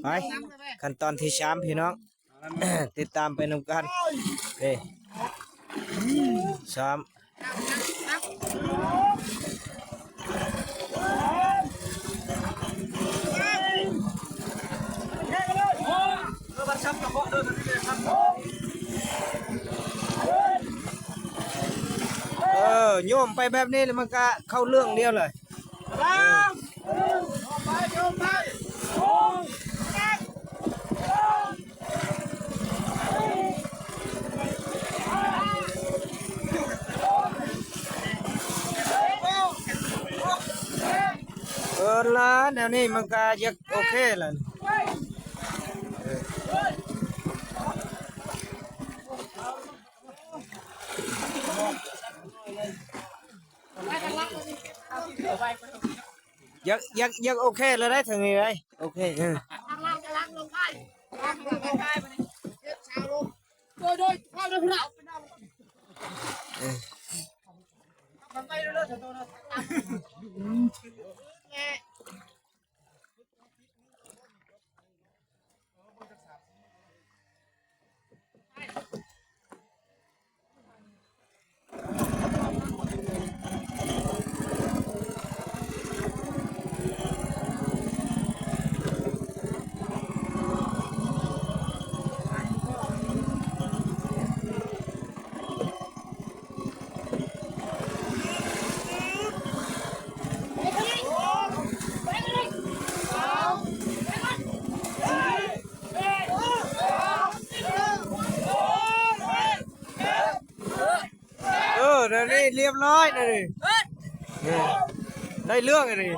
ໄປ ຂັ້ນຕອນທີສາມ ພີ່ນ້ອງ ຕິດຕາມໄປນຳກັນ. ເອີ ສາມ ເອີ ໂຍມໄປແບບນີ້ແລ້ວມັນກະເຂົ້າເລື່ອງດຽວເລີຍ. ເອີ ລະແນວນີ້ມັນກະຢາກໂອເຄລະ. ຢາກ ຢາກ ຢາກໂອເຄແລ້ວໄດ໋ ທາງນີ້ໄດ໋ ໂອເຄ ເອີ ໂດຍ ໂດຍ ເຂົ້າເດີພີ່ນ້ອງ ເອີ ເອີ ດຽວນີ້ລຽບຮ້ອຍ ດຽວນີ້ ເອີ ໄດ້ເລື່ອງ ດຽວນີ້.